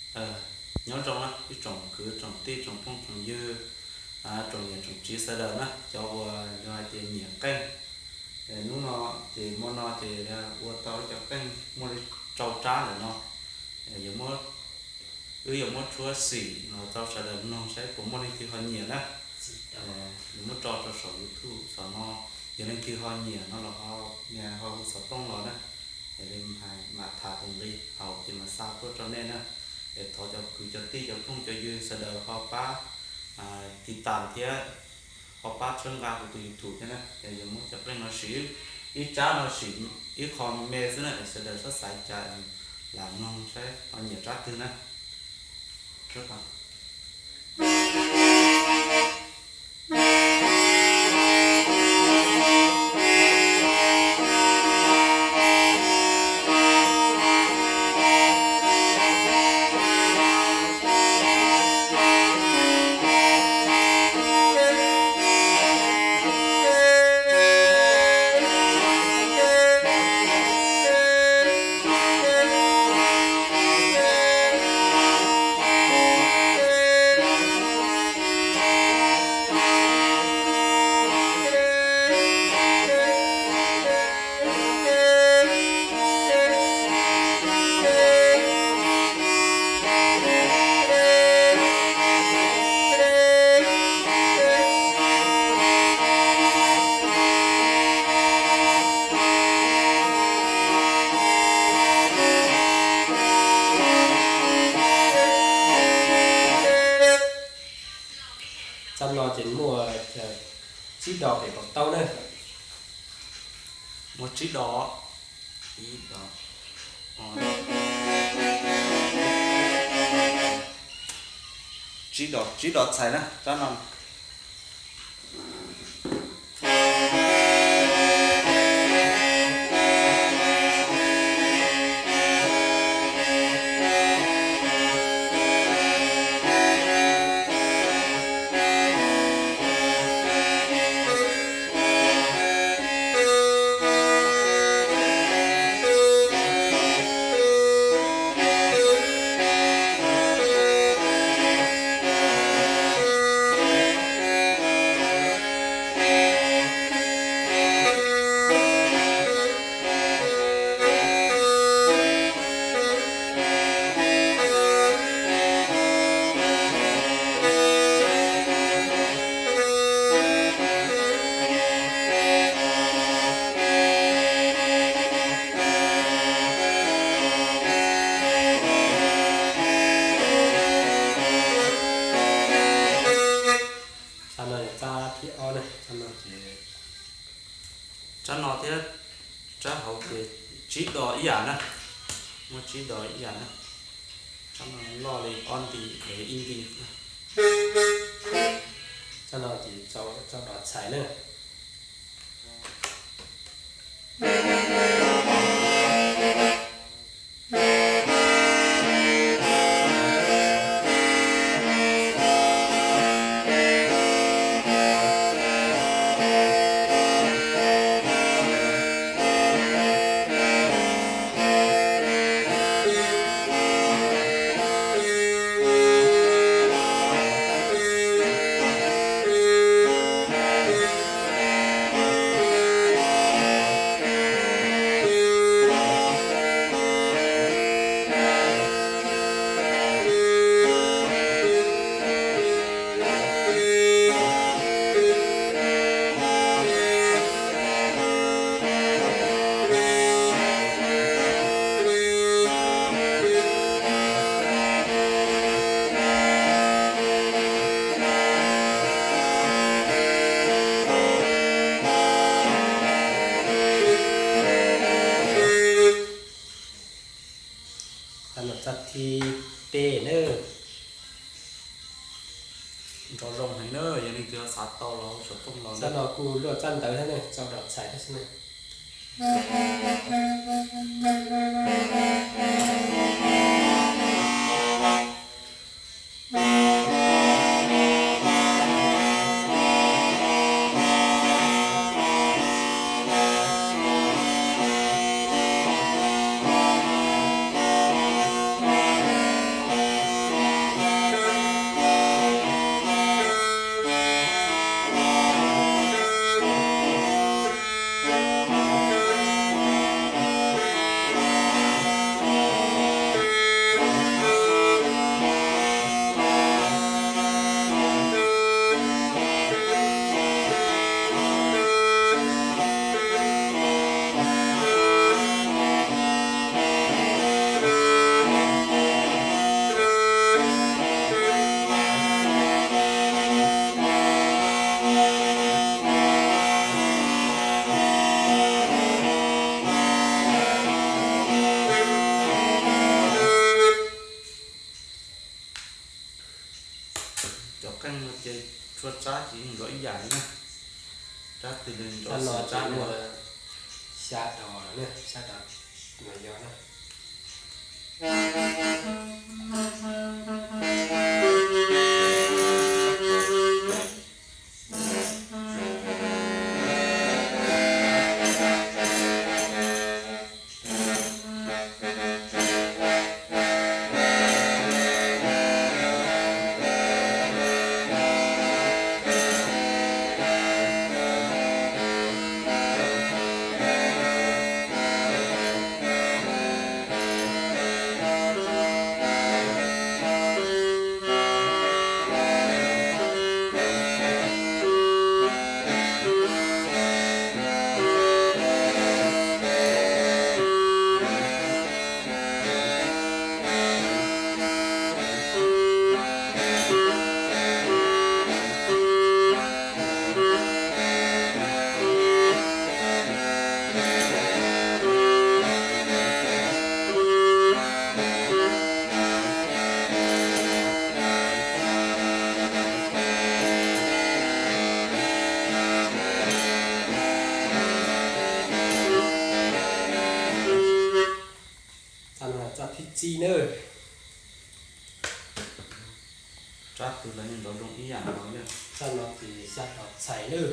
Nyob zoo na ib tsoom kwv tsoom tij tsoom phooj tsoom ywg, tsoom niam tsoom txiv sawv daws na, cov uas yog hais tias nyiam qeej. Hnub no ces hmo no ces ua tau ib co qeej muaj li rau tsab ntawm no. Wb yuav muab tshuab xim los rau sawv daws mloog saib puas muaj leej twg ho nyiam na. Yuav muab tso rau saum YouTube saum no, yog leej twg ho nyiam no los ho hu xov tooj los na. Es li hais mam tham tus nqi hauv ces mam xa tuaj rau nej na. Es thov cov kwv cov tij cov phooj cov ywg sawv daws ho pab tiv tas thiab ho pab txhawb nqa kuv tus YouTube thiab na. Es yuav muab cov qeej no siv, ib tsab no siv ib qho me xwb na, es sawv daws txhob xav cas, lam mloog saib ho nyiam tsab twg na. Tsab no ces muaj tsib dos pem kom tau na. Muaj tsib dos, ib dos, tsib dos, tsib dos txhais na tsab no. Tsab no yog tsab thib ob na, tsab no ces, tsab no thiab tsab hauv ces tsib dos ib yam na, muaj tsib dos ib yam na. Tsab no loj li ob nti, ib nti. Tsab no ces rau dos txhais na. Tsab no tsab thib peb na. Nrov zoo heev na, yog leej twg xav tau los hu xov tooj los. Tsab no kuj luaj tsab ntawv thiab ne, rau dos txhais thiab xwb ne. Qeej no ces txhua tsab ces yeej nrov ib yam li na. Tsab twg los nrov xya tsab no. Xya dos, xya dos no yog na. Tsab no tsab thib tsib nawb. Tsab twg los yeej nrov zoo ib yam no. Tsab no ces xya dos txhais nawb.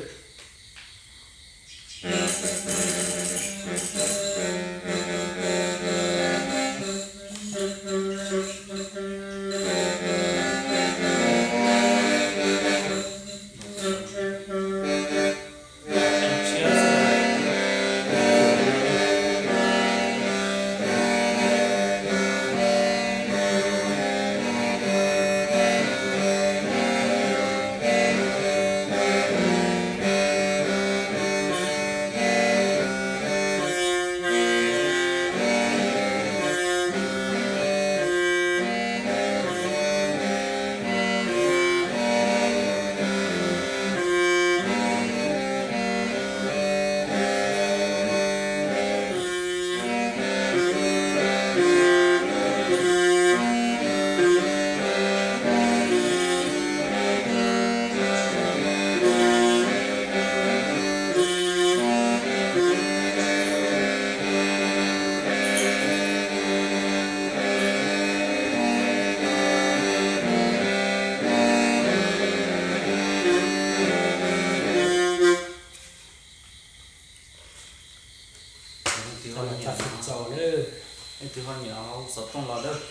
Leej twg ho nyiam hu xov tooj los lawm,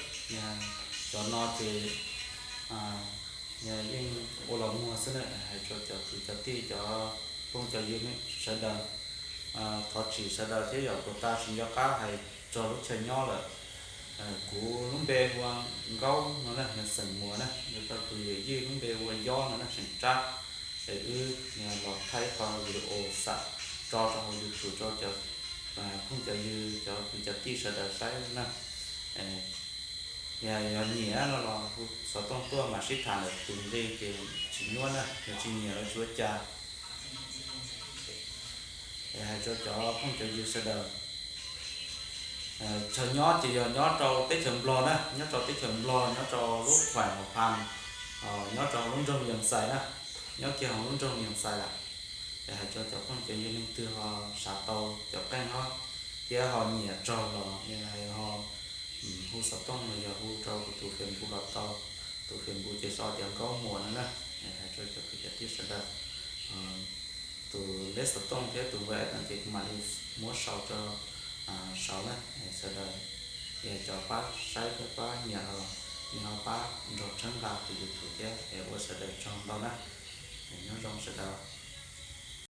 cov no ces yeej ua los muag xwb na. Hais rau cov kwv cov tij cov phooj cov ywg sawv daws, thov txim sawv daws thiab yom, kuv tsis nco qab hais txog lub chaw nyob lawm. Kuv lub npe hu ua Nkaub no na, yog xeem Muas na, yog rau tus yawm yij lub npe hu ua Yob no na, xeem Tsab. Es wb los thaij ib qho video xam tso rau hauv YouTube rau cov phooj cov ywg cov kwv cov tij sawv daws saib na. Yog nyiam no los hu xov tooj tuaj mam sib tham lawm, tus nqi ces tsis nyuaj na, yog tsis nyiam los tsis ua cas. Es hais rau cov phooj cov ywg sawv daws, chaw nyob ces yog nyob rau teb chaws Nplog na, nyob rau teb chaws Nplog, nyob rau lub khuam Hauv Phas, nyob rau hauv lub nroog Yees Xais na, nyob kiag hauv lub nroog Yees Xais lawm. Es hais rau cov phooj cov ywg leej twg ho xav tau cov qeej no thiab ho nyiam raug los ho hu xov tooj los yog hu rau kuv tus Facebook los tau. Tus Facebook ces sau tias Nkaub Muas no na. Es hais rau cov kwv cov tij sawv daws, tus lej xov tooj thiab tus WhatsApp no ces kuv mam li muab sau rau saud na. Sawv daws yog cov pab saib thiab pab nyiam los nej ho pab nrog tshawb nqa tus YouTube thiab, es ua sawv daws tsaug ntau na. Nyob zoo sawv daws.